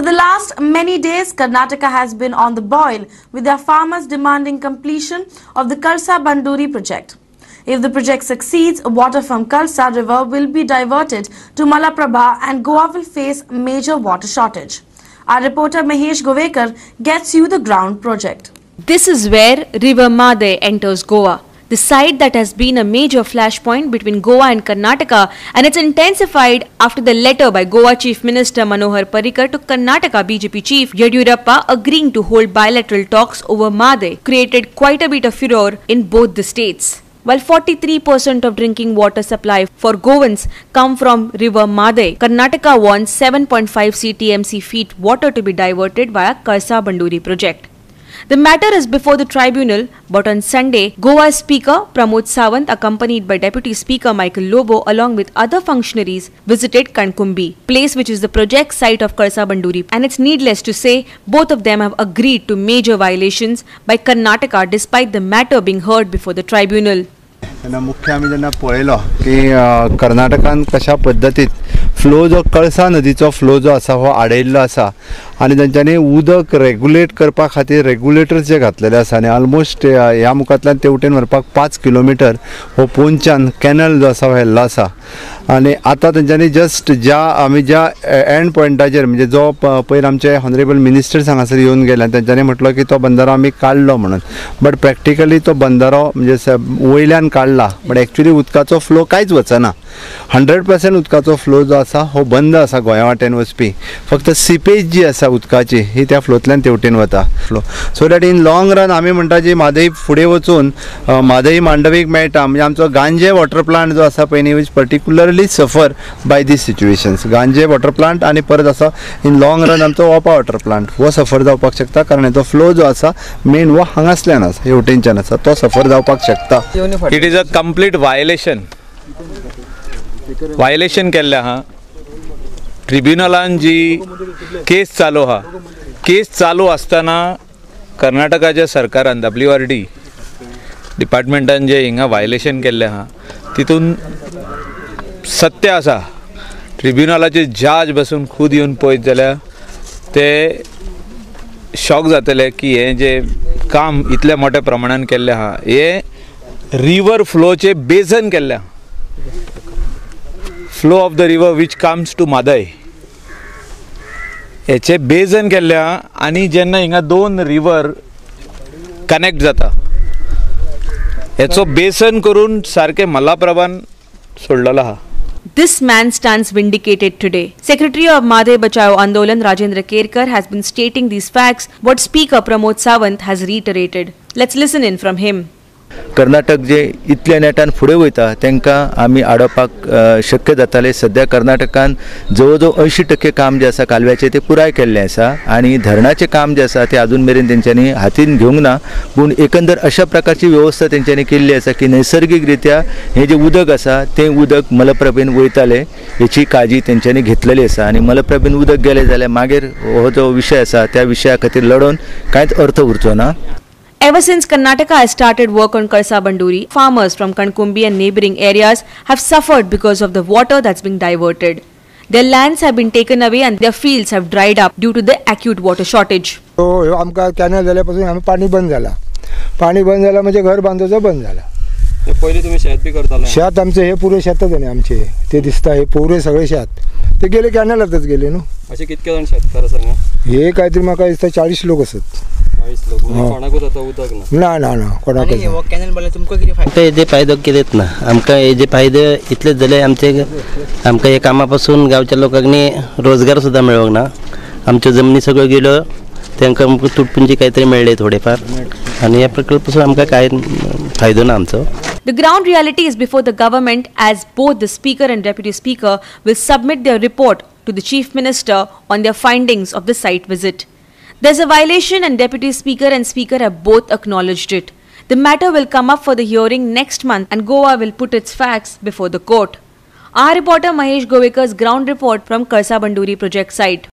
For the last many days, Karnataka has been on the boil with their farmers demanding completion of the Kalsa Banduri project. If the project succeeds, water from Kalsa River will be diverted to Malaprabha and Goa will face major water shortage. Our reporter Mahesh Govekar gets you the ground project. This is where River Mhadei enters Goa, the site that has been a major flashpoint between Goa and Karnataka, and it's intensified after the letter by Goa Chief Minister Manohar Parrikar to Karnataka BJP Chief Yediyurappa agreeing to hold bilateral talks over Mhadei created quite a bit of furor in both the states. While 43% of drinking water supply for Goans come from River Mhadei, Karnataka wants 7.5 CTMC feet water to be diverted via Kalsa Banduri project. The matter is before the tribunal, but on Sunday, Goa Speaker Pramod Sawant, accompanied by Deputy Speaker Michael Lobo along with other functionaries, visited Kankumbi, place which is the project site of Kalsa Banduri. And it's needless to say, both of them have agreed to major violations by Karnataka despite the matter being heard before the tribunal. तेन्ना मुख्य आमी जेन्ना पळयलो की कर्नाटकान कशा पद्दतीत flow जो Kalasa नदीचो flow जो आसा हो आडयल्लो आसा आनी तेंच्यांनी उदक रेगुलेट करपा खातीर रेगुलेटर्स जे घातलेले आसा आनी ऑलमोस्ट ह्या मुखांतल्यान तेवटेन व्हरपाक 5 किलोमिटर हो पोंच्यान कॅनल जो आसा हो हेल्लो आसा आनी आतां तेंच्यांनी जस्ट ज्या आमी ज्या एंड पॉयंटाचेर म्हणजे जो पयर आमचे ऑनरेबल मिनिस्टर्स हांगासर येवन गेले तेंच्यांनी म्हटलो की तो बंदारो आमी काडलो म्हणून, बट प्रॅक्टिकली तो बंदारो म्हणजे वयल्यान काडला बट एक्चुअली उदकाचो फ्लो कांयच वचना. 100% उदकाचो फ्लो जो आसा हो बंद आसा गोंया वाटेन वचपी, फक्त सिपेज जी आसा उदकाची ही त्या फ्लोंतल्यान तेवटेन वता flow. So that in long run आमी म्हणटा जी म्हादय फुडें वचून म्हादय मांडवीक मेळटा म्हणजे आमचो गांजे वॉटर प्लांट जो आसा पळय न्ही which particularly suffer by these situations. Ganje water plant आनी परत आसा इन लॉंग रन आमचो ओपा वॉटर प्लांट हो सफर जावपाक शकता, कारण हेचो फ्लो जो आसा मेन हो हांगासल्यान आसा हेवटेनच्यान आसा तो सफर जावपाक शकता. It is a complete violation. Violation केल्लें आहा. ट्रिब्युनलान जी केस चालू आहा, केस चालू आसतना कर्नाटकाच्या सरकारान WRD डिपार्टमेंटान जे हिंगा वायलेशन केल्लें आहा तितून सत्य आसा. ट्रिब्युनलाचे जज बसून खूद येवन पळयत जाल्यार ते शॉक जातले की हें जें काम इतल्या मोठ्या प्रमाणान केल्लें आहा हें रिवर फ्लोचे बेजन केल्लें आहा. Flow of the river which comes to Mhadei हेचे बेजन केल्लें आहा आनी जेन्ना हिंगा दोन रिवर कनेक्ट जाता हेचो बेसन करून सारकें मल्लाप्रभान सोडलेलो आहा. This man stands vindicated today. Secretary of Mhadei Bachao Andolan Rajendra Kerkar has been stating these facts, what Speaker Pramod Sawant has reiterated. Let's listen in from him. Karnataka जे इतल्या नेटान फुडें वयता तांकां आमी आडोवपाक शक्य जातालें. सद्या कर्नाटकान जवळ जवळ 80% काम जें आसा कालव्याचें तें पुराय केल्लें आसा आनी धरणाचें काम जें आसा तें आजून मेरेन तेंच्यांनी हातीन घेवंक ना, पूण एकंदर अशा प्रकारची वेवस्था तेंच्यांनी केल्ली आसा की नैसर्गीक रित्या हें जें उदक आसा तें उदक मलप्रभेन वयतालें हेची काळजी तेंच्यांनी घेतलेली आसा आनी मलप्रभेन उदक गेलें जाल्यार मागीर हो जो विशय आसा त्या विशया खातीर लडोवन कांयच अर्थ उरचो ना. Ever since Karnataka has started work on Kalsa Banduri, farmers from Kankumbi and neighbouring areas have suffered because of the water that's being diverted. Their lands have been taken away and their fields have dried up due to the acute water shortage. आमकां canal जाल्या पासून आमी पाणी बंद जाला, पाणी बंद जाला म्हणजे घर बांदोवचो बंद जाला. पयलीं तुमी शेत बी करताले? शेत आमचें हे पुरे शेतच न्ही आमचें, ते दिसता हे पुरे सगळे शेत ते गेले कॅनलातच गेले न्हू. अशें कितके जाण शेतकार आसा हांगा? हे काय तरी म्हाका दिसता 40 लोक आसत. 40 लोक. कोणाकूच आतां उदक ना? ना ना ना कोणाकूच. कॅनल बांदल्यार तुमकां कितें फायदो? हेजे फायदो कितेंच ना आमकां. हेजे फायदे इतलेच जाले आमचे, आमकां ह्या कामा पासून गांवच्या लोकांनी रोजगार सुद्दां मेळोंक ना. आमच्यो जमनी सगळ्यो गेल्यो, तांकां आमकां तुटपुंजी कांय तरी मेळ्ळें थोडेफार आनी ह्या प्रकल्प पासून आमकां कांय फायदो ना आमचो. The ground reality is before the government as both the Speaker and Deputy Speaker will submit their report to the Chief Minister on their findings of the site visit. There's a violation and Deputy Speaker and Speaker have both acknowledged it. The matter will come up for the hearing next month and Goa will put its facts before the court. Our reporter Mahesh Govekar's ground report from Kalsa Banduri project site.